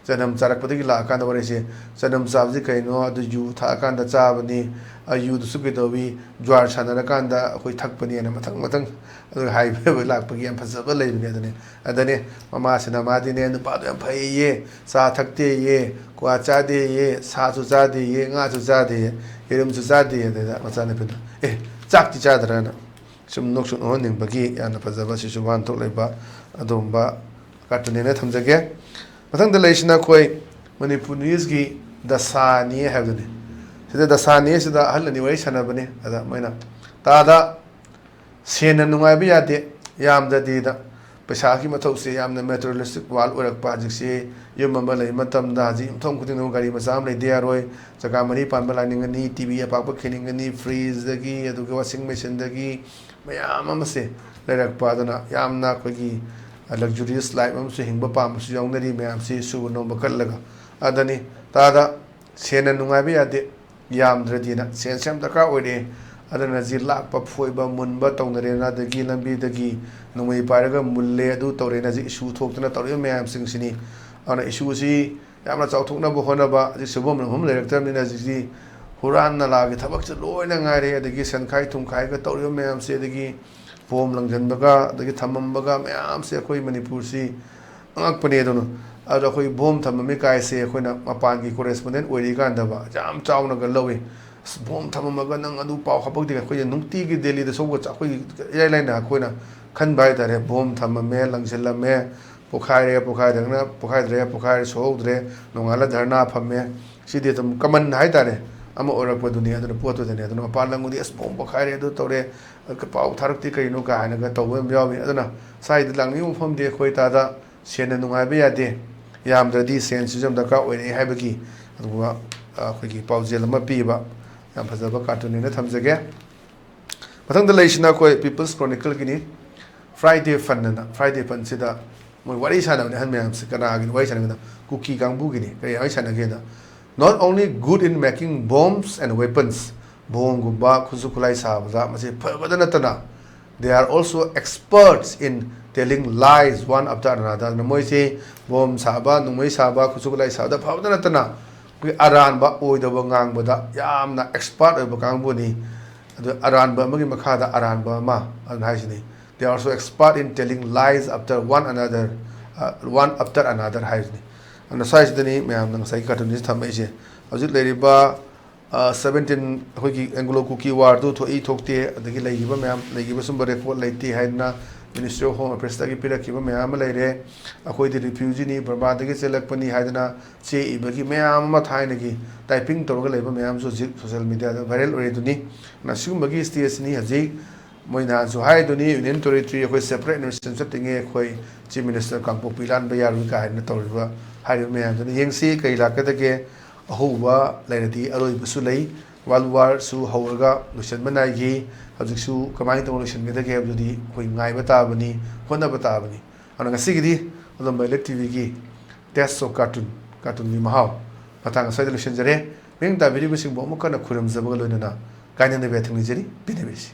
ꯆꯅꯝ ꯆꯥꯔꯛꯄꯗꯒꯤ ꯂꯥꯛꯑꯀꯥꯟꯗ ꯋꯥꯔꯤꯁꯦ, ꯆꯅꯝ ꯆꯥꯕꯁꯤ ꯀꯩꯅꯣ? ꯑꯗꯨ ꯌꯨ ꯊꯛꯑꯀꯥꯟꯗ ꯆꯥꯕꯅꯤ꯫ ꯑ, ꯌꯨꯗꯨꯁꯨ ꯀꯩꯗꯧꯏ? ꯖ꯭ꯋꯥꯔ ꯁꯥꯟꯅꯔꯀꯥꯟꯗ ꯑꯩꯈꯣꯏ ꯊꯛꯄꯅꯦꯅ ꯃꯊꯪ ꯃꯊꯪ ꯑꯗꯨ ꯍꯥꯏꯕ ꯂꯥꯛꯄꯒꯤ ꯌꯥꯝ ꯐꯖꯕ ꯂꯩꯕꯅꯦ꯫ ꯑꯗꯨꯅꯦ, ꯑꯗꯅꯦ ꯃꯃꯥꯁꯤꯅ ꯃꯥꯗꯤꯅꯦ ꯅꯨꯄꯥꯗꯣ ꯌꯥꯝ ꯐꯩꯌꯦ, ꯆꯥ ꯊꯛꯇꯦꯌꯦ, ꯀ꯭ꯋꯥ ꯆꯥꯗꯦꯌꯦ, ꯁꯥꯁꯨ ꯆꯥꯗꯦꯌꯦ, ꯉꯥꯁꯨ ꯆꯥꯗꯦꯌꯦ, ꯌꯦꯔꯨꯝꯁꯨ ꯆꯥꯗꯦꯌꯦ꯫ ꯑꯗꯩꯗ ꯃꯆꯥꯅꯨꯄꯤꯗꯣ, "ꯑꯦ, ꯆꯥꯛꯇꯤ ꯆꯥꯗ꯭ꯔꯥꯅ?" ꯁꯨꯝ ꯅꯣꯛꯁꯨ ꯅꯣꯛꯍꯟꯅꯤꯡꯕꯒꯤ ꯌꯥꯝꯅ ꯐꯖꯕ ꯁꯤꯁꯨ ꯋꯥꯍꯟꯊꯣꯛ ꯂꯩꯕ ꯑꯗꯨꯒꯨꯝꯕ ꯀꯥꯔꯇꯨꯟꯅꯦꯅ ꯊꯝꯖꯒꯦ꯫ ꯃꯊꯪꯗ ꯂꯩꯔꯤꯁꯤꯅ ꯑꯩꯈꯣꯏ ꯃꯅꯤꯄꯨꯔ ꯅ꯭ꯌꯨꯁꯀꯤ ꯗꯁꯥꯅꯤ ꯍꯥꯏꯕꯗꯨꯅꯤ꯫ ꯁꯤꯗ ꯗꯁꯥꯅꯤ ꯑꯁꯤꯗ ꯑꯍꯜ ꯑꯅꯤ ꯋꯥꯔꯤ ꯁꯥꯟꯅꯕꯅꯤ꯫ ꯑꯗ ꯃꯣꯏꯅ, "ꯇꯥꯗ, ꯁꯦꯟꯅ ꯅꯨꯡꯉꯥꯏꯕ ꯌꯥꯗꯦ, ꯌꯥꯝꯗ꯭ꯔꯗꯤꯗ꯫ ꯄꯩꯁꯥꯒꯤ ꯃꯊꯧꯁꯦ ꯌꯥꯝꯅ ꯃꯦꯇꯔꯤꯌꯦꯂꯤꯁꯇꯤꯛ ꯋꯥꯔꯜ ꯑꯣꯏꯔꯛꯄ ꯍꯧꯖꯤꯛꯁꯤ꯫ ꯌꯨꯝ ꯑꯃ ꯂꯩꯕ ꯃꯇꯝꯗ ꯍꯧꯖꯤꯛ ꯌꯨꯝꯊꯣꯡ ꯈꯨꯗꯤꯡꯃꯛ ꯒꯥꯔꯤ ꯃꯆꯥ ꯑꯃ ꯂꯩꯗ ꯌꯥꯔꯣꯏ꯫ ꯆꯀꯥ ꯃꯔꯤ ꯄꯥꯟꯕ ꯂꯥꯛꯅꯤꯡꯒꯅꯤ, ꯇꯤ ꯚꯤ ꯑꯄꯥꯛꯄ ꯈꯤꯅꯤꯡꯒꯅꯤ, ꯐ꯭ꯔꯤꯖꯇꯒꯤ, ꯑꯗꯨꯒ ꯋꯥꯁꯤꯡ ꯃꯦꯆꯤꯟꯗꯒꯤ ꯃꯌꯥꯝ ꯑꯃꯁꯦ ꯂꯩꯔꯛꯄ꯫ ꯑꯗꯨꯅ ꯌꯥꯝꯅ ꯑꯩꯈꯣꯏꯒꯤ luxurious life ꯑꯃꯁꯨ ꯍꯤꯡꯕ ꯄꯥꯝꯕꯁꯨ ꯌꯥꯎꯅꯔꯤ ꯃꯌꯥꯝꯁꯤ, ꯁꯨꯕ ꯅꯣꯝꯕ ꯀꯠꯂꯒ꯫ ꯑꯗꯨꯅꯤ ꯇꯥꯗ, ꯁꯦꯟꯅ ꯅꯨꯡꯉꯥꯏꯕ ꯌꯥꯗꯦ, ꯌꯥꯝꯗ꯭ꯔꯗꯤꯅ ꯁꯦꯟꯁꯦ ꯌꯥꯝ ꯗꯔꯀꯥꯔ ꯑꯣꯏꯔꯦ꯫ ꯑꯗꯨꯅ ꯍꯧꯖꯤꯛ ꯂꯥꯛꯄ ꯐꯣꯏꯕ ꯃꯨꯟꯕ ꯇꯧꯅꯔꯦꯅ, ꯑꯗꯒꯤ ꯂꯝꯕꯤꯗꯒꯤ ꯅꯣꯡꯃꯩ ꯄꯥꯏꯔꯒ ꯃꯨꯜꯂꯦ, ꯑꯗꯨ ꯇꯧꯔꯦꯅ ꯍꯧꯖꯤꯛ issue ꯊꯣꯛꯇꯅ ꯇꯧꯔꯤꯕ ꯃꯌꯥꯝꯁꯤꯡꯁꯤꯅꯤ꯫ ꯑꯗꯨꯅ issueꯁꯤ ꯌꯥꯝꯅ ꯆꯥꯎꯊꯣꯛꯅꯕ ꯍꯣꯠꯅꯕ, ꯍꯧꯖꯤꯛ ꯁꯨꯐꯝ ꯅꯣꯝꯐꯝ ꯂꯩꯔꯛꯇ꯭ꯔꯕꯅꯤꯅ ꯍꯧꯖꯤꯛꯇꯤ ꯍꯨꯔꯥꯟ ꯅꯂꯥꯒꯤ ꯊꯕꯛꯁꯦ ꯂꯣꯏꯅ ꯉꯥꯏꯔꯦ꯫ ꯑꯗꯒꯤ ꯁꯦꯟꯈꯥꯏ ꯊꯨꯝꯈꯥꯏꯒ ꯇꯧꯔꯤꯕ ꯃꯌꯥꯝꯁꯦ, ꯑꯗꯒꯤ ꯕꯣꯝ ꯂꯪꯁꯤꯟꯕꯒ, ꯑꯗꯒꯤ ꯊꯝꯃꯝꯕꯒ ꯃꯌꯥꯝꯁꯦ ꯑꯩꯈꯣꯏ ꯃꯅꯤꯄꯨꯔꯁꯤ ꯑꯉꯛꯄꯅꯦ꯫ ꯑꯗꯨꯅ ꯑꯗꯣ ꯑꯩꯈꯣꯏ ꯕꯣꯝ ꯊꯝꯃꯝꯃꯤ ꯀꯥꯏꯁꯦ ꯑꯩꯈꯣꯏꯅ ꯃꯄꯥꯟꯒꯤ correspondent ꯑꯣꯏꯔꯤꯀꯥꯟꯗꯕ ꯌꯥꯝ ꯆꯥꯎꯅꯒ ꯂꯧꯏ꯫ "ꯑꯁ, ꯕꯣꯝ ꯊꯝꯃꯝꯃꯒ ꯅꯪ ꯑꯗꯨ ꯄꯥꯎ ꯍꯥꯄꯛꯇꯦ?" ꯑꯩꯈꯣꯏꯅ ꯅꯨꯡꯇꯤꯒꯤ ꯗꯦꯜꯂꯤꯗ ꯁꯣꯛꯄ ꯑꯩꯈꯣꯏꯒꯤ ꯏꯔꯥꯏ ꯂꯥꯏꯅ ꯑꯩꯈꯣꯏꯅ ꯈꯟꯕ ꯍꯥꯏꯇꯥꯔꯦ꯫ ꯕꯣꯝ ꯊꯝꯃꯝꯃꯦ, ꯂꯪꯁꯤꯜꯂꯝꯃꯦ, ꯄꯣꯈꯥꯏꯔꯦ, ꯄꯣꯈꯥꯏꯗ꯭ꯔꯒꯅ ꯄꯣꯈꯥꯏꯗ꯭ꯔꯦ, ꯄꯣꯈꯥꯏꯔꯦ ꯁꯣꯛꯍꯧꯗ꯭ꯔꯦ, ꯅꯣꯡꯉꯥꯜꯂ ꯙꯔꯅꯥ ꯐꯝꯃꯦ꯫ ꯁꯤꯗꯤ ꯑꯗꯨꯝ common ꯍꯥꯏꯇꯥꯔꯦ, ꯑꯃ ꯑꯣꯏꯔꯛꯄꯗꯨꯅꯤ꯫ ꯑꯗꯨꯅ ꯄꯣꯠꯇꯨꯗꯅꯦ꯫ ꯑꯗꯨꯅ ꯃꯄꯥꯟ ꯂꯝꯒꯤꯗꯤ "ꯑꯁ, ꯕꯣꯝ ꯄꯣꯈꯥꯏꯔꯦ, ꯑꯗꯨ ꯇꯧꯔꯦ, ꯄꯥꯎ ꯊꯥꯔꯛꯇꯦ ꯀꯩꯅꯣ?" ꯀꯥꯏꯅꯒ ꯇꯧꯕ ꯑꯃ ꯌꯥꯎꯏ꯫ ꯑꯗꯨꯅ ꯁ꯭ꯋꯥꯏꯗ ꯂꯥꯛꯅꯤꯡꯕ ꯃꯐꯝꯗꯤ ꯑꯩꯈꯣꯏ ꯇꯥꯗ ꯁꯦꯟꯅ ꯅꯨꯡꯉꯥꯏꯕ ꯌꯥꯗꯦ, ꯌꯥꯝꯗ꯭ꯔꯗꯤ ꯁꯦꯟꯁꯤꯁꯨ ꯌꯥꯝ ꯗꯔꯀꯥꯔ ꯑꯣꯏꯔꯛꯏ ꯍꯥꯏꯕꯒꯤ ꯑꯗꯨꯒꯨꯝꯕ, ꯑ, ꯑꯩꯈꯣꯏꯒꯤ ꯄꯥꯎꯖꯦꯜ ꯑꯃ ꯄꯤꯕ ꯌꯥꯝ ꯐꯖꯕ cartoon ꯍꯥꯏꯅ ꯊꯝꯖꯒꯦ꯫ ꯃꯊꯪꯗ ꯂꯩꯔꯤꯁꯤꯅ ꯑꯩꯈꯣꯏ People's Chronicleꯒꯤꯅꯤ꯫ Friday Fun ꯑꯅ, Friday Funꯁꯤꯗ ꯃꯣꯏ ꯋꯥꯔꯤ ꯁꯥꯟꯅꯕꯅꯦ ꯑꯍꯟ ꯃꯌꯥꯝꯁꯦ꯫ ꯀꯅꯥꯒꯤꯅꯣ ꯋꯥꯔꯤ ꯁꯥꯟꯅꯒꯦꯗ? ꯀꯨꯀꯤ ꯀꯥꯡꯕꯨꯒꯤꯅꯤ꯫ ꯀꯔꯤ ꯋꯥꯔꯤ ꯁꯥꯟꯅꯒꯦꯗ? "Not only good in making bombs and weapons", ꯕꯣꯝꯒꯨꯝꯕ ꯈꯨꯠꯁꯨ ꯈꯨꯠꯂꯥꯏ ꯁꯥꯕꯗ ꯃꯁꯤ ꯐꯕꯗ ꯅꯠꯇꯅ, "they are also experts in telling lies one after another", ꯑꯗꯨꯅ ꯃꯣꯏꯁꯤ ꯕꯣꯝ ꯁꯥꯕ, ꯅꯣꯡꯃꯩ ꯁꯥꯕ, ꯈꯨꯠꯁꯨ ꯈꯨꯠꯂꯥꯏ ꯁꯥꯕꯗ ꯐꯕꯗ ꯅꯠꯇꯅ ꯑꯩꯈꯣꯏ ꯑꯔꯥꯟꯕ ꯑꯣꯏꯗꯕ ꯉꯥꯡꯕꯗ ꯌꯥꯝꯅ expert ꯑꯣꯏꯕ ꯀꯥꯡꯕꯨꯅꯤ꯫ ꯑꯗꯨ ꯑꯔꯥꯟꯕ ꯑꯃꯒꯤ ꯃꯈꯥꯗ ꯑꯔꯥꯟꯕ ꯑꯃ ꯑꯗꯨꯅ ꯍꯥꯏꯁꯤꯅꯤ꯫ "They are also expert in telling lies after one another", ꯑ, "one after another" ꯍꯥꯏꯁꯤꯅꯤ꯫ ꯑꯗꯨꯅ ꯁ꯭ꯋꯥꯏꯁꯤꯗꯅꯤ ꯃꯌꯥꯝꯅ ꯉꯁꯥꯏꯒꯤ cartoonꯁꯤ ꯊꯝꯃꯛꯏꯁꯦ꯫ ꯍꯧꯖꯤꯛ ꯂꯩꯔꯤꯕ, ꯑ, seventeen, ꯑꯩꯈꯣꯏꯒꯤ Anglo Kuki War ꯗꯨ ꯊꯣꯛꯏ ꯊꯣꯛꯇꯦ, ꯑꯗꯒꯤ ꯂꯩꯈꯤꯕ ꯃꯌꯥꯝ, ꯂꯩꯈꯤꯕ ꯁꯨꯝꯕ record ꯂꯩꯇꯦ ꯍꯥꯏꯗꯅ Ministry of Home Affairsꯇꯒꯤ ꯄꯤꯔꯛꯈꯤꯕ ꯃꯌꯥꯝ ꯑꯃ ꯂꯩꯔꯦ꯫ "ꯑꯩꯈꯣꯏꯗꯤ refugeeꯅꯤ, ꯕꯔꯃꯥꯗꯒꯤ ꯆꯦꯜꯂꯛꯄꯅꯤ" ꯍꯥꯏꯗꯅ ꯆꯦ ꯏꯕꯒꯤ ꯃꯌꯥꯝ ꯑꯃ, ꯊꯥꯏꯅꯒꯤ typing ꯇꯧꯔꯒ ꯂꯩꯕ ꯃꯌꯥꯝꯁꯨ ꯍꯧꯖꯤꯛ social mediaꯗ viral ꯑꯣꯏꯔꯤꯗꯨꯅꯤ꯫ ꯑꯁꯤꯒꯨꯝꯕꯒꯤ stageꯅꯤ ꯍꯧꯖꯤꯛ꯫ ꯃꯣꯏ ꯅꯍꯥꯟꯁꯨ ꯍꯥꯏꯗꯨꯅꯤ, Union Territory ꯑꯩꯈꯣꯏ separate administration ꯆꯠꯇ꯭ꯔꯤꯉꯩ ꯑꯩꯈꯣꯏ Chief Minister ꯀꯥꯡꯄꯣꯛꯄꯤ ꯂꯥꯟꯕ ꯌꯥꯔꯣꯏ ꯀꯥꯏꯅ ꯇꯧꯔꯤꯕ, ꯍꯥꯏꯔꯤꯕ ꯃꯌꯥꯝꯗꯨꯅ꯫ ꯌꯦꯡꯁꯤ ꯀꯔꯤ ꯂꯥꯛꯀꯗꯒꯦ꯫ ꯑꯍꯧꯕ ꯂꯩꯔꯗꯤ ꯑꯔꯣꯏꯕꯁꯨ ꯂꯩ꯫ ꯋꯥꯔꯜ ꯋꯥꯔꯁꯨ ꯍꯧꯔꯒ ꯂꯣꯏꯁꯤꯟꯕ ꯅꯥꯏꯈꯤ꯫ ꯍꯧꯖꯤꯛꯁꯨ ꯀꯃꯥꯏꯅ ꯇꯧꯅ ꯂꯣꯏꯁꯤꯟꯒꯗꯒꯦ ꯍꯥꯏꯕꯗꯨꯗꯤ ꯑꯩꯈꯣꯏ ꯉꯥꯏꯕ ꯇꯥꯕꯅꯤ, ꯍꯣꯠꯅꯕ ꯇꯥꯕꯅꯤ꯫ ꯑꯗꯨꯅ ꯉꯁꯤꯒꯤꯗꯤ ꯑꯗꯨꯝ ꯃꯩꯂꯦꯠ ꯇꯤꯚꯤꯒꯤ Taste of Cartoon, ꯀꯥꯔꯇꯨꯟꯒꯤ ꯃꯍꯥꯎ ꯃꯇꯥꯡ ꯑꯁ꯭ꯋꯥꯏꯗ ꯂꯣꯏꯁꯤꯟꯖꯔꯦ꯫ ꯃꯤꯠꯌꯦꯡ ꯇꯥꯕꯤꯔꯤꯕꯁꯤꯡꯕꯨ ꯑꯃꯨꯛ ꯍꯟꯅ ꯈꯨꯔꯨꯝꯖꯕꯒ ꯂꯣꯏꯅꯅ ꯀꯥꯏꯅꯅꯕ ꯊꯤꯡꯅꯖꯔꯤ꯫ ꯄꯦꯟꯅꯕꯤꯔꯁꯤ꯫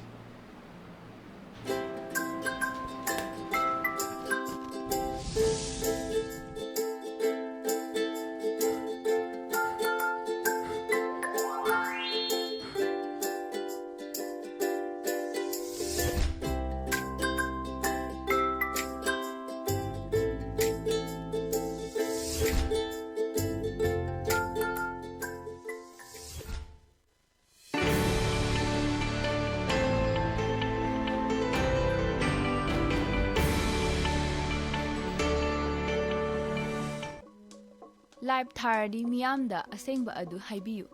ꯂꯥꯏꯚ ꯊꯥꯔꯗꯤ ꯃꯤꯌꯥꯝꯗ ꯑꯁꯦꯡꯕ ꯑꯗꯨ ꯍꯥꯏꯕꯤꯌꯨ꯫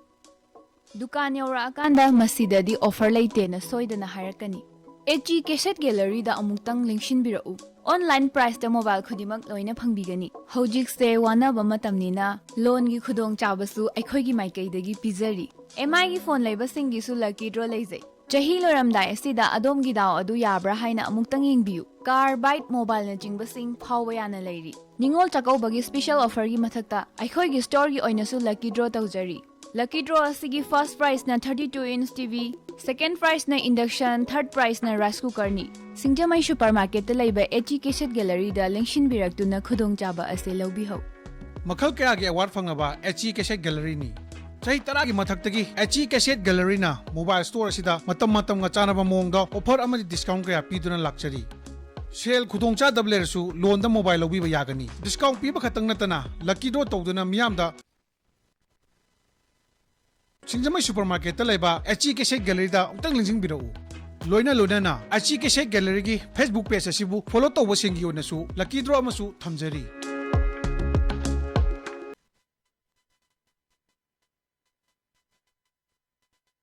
ꯗꯨꯀꯥꯟ ꯌꯧꯔꯛꯑꯀꯥꯟꯗ "ꯃꯁꯤꯗꯗꯤ ꯑꯣꯐꯔ ꯂꯩꯇꯦꯅ" ꯁꯣꯏꯗꯅ ꯍꯥꯏꯔꯛꯀꯅꯤ꯫ ꯑꯦꯆ ꯏ ꯀꯦꯁꯦꯠ ꯒꯦꯂꯔꯤꯗ ꯑꯃꯨꯛꯇꯪ ꯂꯦꯡꯁꯤꯟꯕꯤꯔꯛꯎ꯫ ꯑꯣꯟꯂꯥꯏꯟ ꯄ꯭ꯔꯥꯏꯁꯇ ꯃꯣꯕꯥꯏꯜ ꯈꯨꯗꯤꯡꯃꯛ ꯂꯣꯏꯅ ꯐꯪꯕꯤꯒꯅꯤ꯫ ꯍꯧꯖꯤꯛꯁꯦ ꯋꯥꯅꯕ ꯃꯇꯝꯅꯤꯅ ꯂꯣꯟꯒꯤ ꯈꯨꯗꯣꯡꯆꯥꯕꯁꯨ ꯑꯩꯈꯣꯏꯒꯤ ꯃꯥꯏꯀꯩꯗꯒꯤ ꯄꯤꯖꯔꯤ꯫ ꯑꯦꯝ ꯑꯥꯏꯒꯤ ꯐꯣꯟ ꯂꯩꯕꯁꯤꯡꯒꯤꯁꯨ ꯂꯛꯀꯤ ꯗ꯭ꯔꯣ ꯂꯩꯖꯩ꯫ ꯆꯍꯤ ꯂꯣꯏꯔꯝꯗꯥꯏ ꯑꯁꯤꯗ ꯑꯗꯣꯝꯒꯤ ꯗꯥꯎ ꯑꯗꯨ ꯌꯥꯕ꯭ꯔꯥ ꯍꯥꯏꯅ ꯑꯃꯨꯛꯇꯪ ꯌꯦꯡꯕꯤꯌꯨ꯫ ꯀꯥꯔ, ꯕꯥꯏꯛ, ꯃꯣꯕꯥꯏꯜꯅꯆꯤꯡꯕꯁꯤꯡ ꯐꯥꯎꯕ ꯌꯥꯅ ꯂꯩꯔꯤ꯫ ꯅꯤꯉꯣꯜ ꯆꯥꯛꯀꯧꯕꯒꯤ ꯁ꯭ꯄꯤꯁꯦꯜ ꯑꯣꯐꯔꯒꯤ ꯃꯊꯛꯇ ꯑꯩꯈꯣꯏꯒꯤ ꯁ꯭ꯇꯣꯔꯒꯤ ꯑꯣꯏꯅꯁꯨ ꯂꯛꯀꯤ ꯗ꯭ꯔꯣ ꯇꯧꯖꯔꯤ꯫ ꯂꯛꯀꯤ ꯗ꯭ꯔꯣ ꯑꯁꯤꯒꯤ ꯐꯥꯔꯁ ꯄ꯭ꯔꯥꯏꯖꯅ thirty two inch T V, second ꯄ꯭ꯔꯥꯏꯖꯅ ꯏꯟꯗꯛꯁꯟ, ꯊꯥꯔꯠ ꯄ꯭ꯔꯥꯏꯖꯅ ꯔꯥꯏꯁ ꯀꯨꯀꯔꯅꯤ꯫ ꯁꯤꯡꯖꯃꯩ ꯁꯨꯄꯔ ꯃꯥꯔꯀꯦꯠꯇ ꯂꯩꯕ ꯑꯦꯆ ꯏ ꯀꯦꯁꯦꯠ ꯒꯦꯂꯔꯤꯗ ꯂꯦꯡꯁꯤꯟꯕꯤꯔꯛꯇꯨꯅ ꯈꯨꯗꯣꯡꯆꯥꯕ ꯑꯁꯤ ꯂꯧꯕꯤꯍꯧ꯫ ꯃꯈꯜ ꯀꯌꯥꯒꯤ ꯑꯦꯋꯥꯔꯗ ꯐꯪꯂꯕ ꯑꯦꯆ ꯏ ꯀꯦꯁꯦꯠ ꯒꯦꯂꯔꯤꯅꯤ꯫ ꯆꯍꯤ ꯇꯔꯥꯒꯤ ꯃꯊꯛꯇꯒꯤ H E cassette ꯒꯦꯂꯔꯤꯅ mobile store ꯑꯁꯤꯗ ꯃꯇꯝ ꯃꯇꯝꯒ ꯆꯥꯟꯅꯕ ꯃꯑꯣꯡꯗ ꯑꯣꯐꯔ ꯑꯃꯗꯤ ꯗꯤꯁꯀꯥꯎꯟ ꯀꯌꯥ ꯄꯤꯗꯨꯅ ꯂꯥꯛꯆꯔꯤ꯫ ꯁꯦꯜ ꯈꯨꯗꯣꯡꯆꯥꯗꯕ ꯂꯩꯔꯁꯨ ꯂꯣꯟꯗ ꯃꯣꯕꯥꯏꯜ ꯂꯧꯕꯤꯕ ꯌꯥꯒꯅꯤ꯫ ꯗꯤꯁꯀꯥꯎꯟ ꯄꯤꯕ ꯈꯛꯇꯪ ꯅꯠꯇꯅ ꯂꯛꯀꯤ ꯗ꯭ꯔꯣ ꯇꯧꯗꯨꯅ ꯃꯤꯌꯥꯝꯗ ꯁꯤꯡꯖꯃꯩ ꯁꯨꯄꯔ ꯃꯥꯔꯀꯦꯠꯇ ꯂꯩꯕ ꯑꯦꯆ ꯏ ꯀꯦꯁꯦꯠ ꯒꯦꯂꯔꯤꯗ ꯑꯃꯨꯛꯇꯪ ꯂꯦꯡꯁꯤꯟꯕꯤꯔꯛꯎ꯫ ꯂꯣꯏꯅ ꯂꯣꯏꯅꯅ H E cassette ꯒꯦꯂꯔꯤꯒꯤ Facebook page ꯑꯁꯤꯕꯨ ꯐꯣꯂꯣ ꯇꯧꯕꯁꯤꯡꯒꯤ ꯑꯣꯏꯅꯁꯨ ꯂꯛꯀꯤ ꯗ꯭ꯔꯣ ꯑꯃꯁꯨ ꯊꯝꯖꯔꯤ꯫